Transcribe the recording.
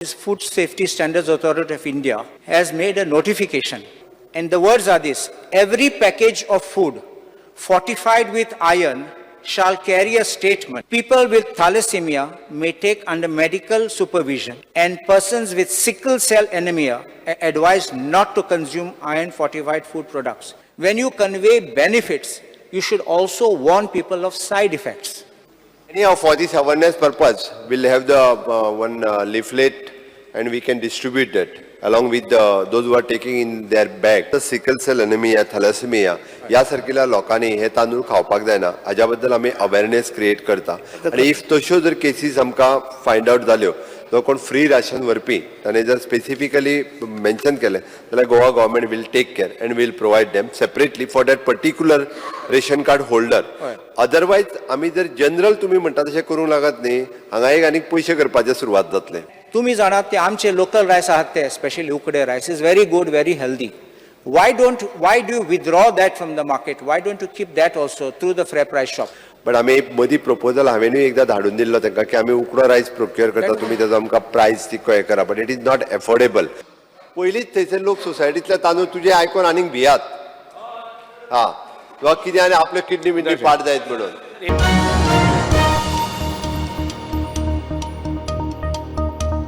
Food Safety Standards Authority of India has made a notification. And the words are this: every package of food fortified with iron shall carry a statement. People with thalassemia may take under medical supervision, and persons with sickle cell anemia are advised not to consume iron fortified food products. When you convey benefits, you should also warn people of side effects. Anyhow, for this awareness purpose, we'll have the one leaflet and we can distribute that along with those who are taking in their bag. The sickle cell anemia, thalassemia, ह्या सारकिल्या लोकांनी हे तांदूळ खावपाक जायना, हाज्या बद्दल आमी अवेरनेस क्रिएट करता. आनी if तश्यो जर केसीस आमकां फायंड आवट जाल्यो, जो कोण फ्री राशन व्हरपी ताणें जर स्पेसिफिकली मेन्शन केलें जाल्यार Goa government will take care and will provide them separately for that particular ration card holder. Otherwise आमी जर जनरल तुमी म्हणटा तशें करूंक लागत न्ही, हांगा एक आनीक पयशे करपाचें सुरवात जातलें. तुमी जाणात ते आमचे लोकल रायस आहात ते, स्पेशली उकडे rice is very good, very healthy. Why do you withdraw that from the market? Why don't you keep that also through the fair price shop? But आमी मदीं प्रपोजल हांवेनूय एकदां धाडून दिल्लो तांकां की आमी उकडो रायस प्रोक्युअर करता, तुमी तेजो आमकां प्रायस ती हें करा, but it is not affordable. पयलींच थंयसर लोक सोसायटींतले तांदूळ तुजें आयकोन आनीक भियात, हा, तुका कितें आनी आपल्यो किडनी बिडनी पाड जायत म्हणून.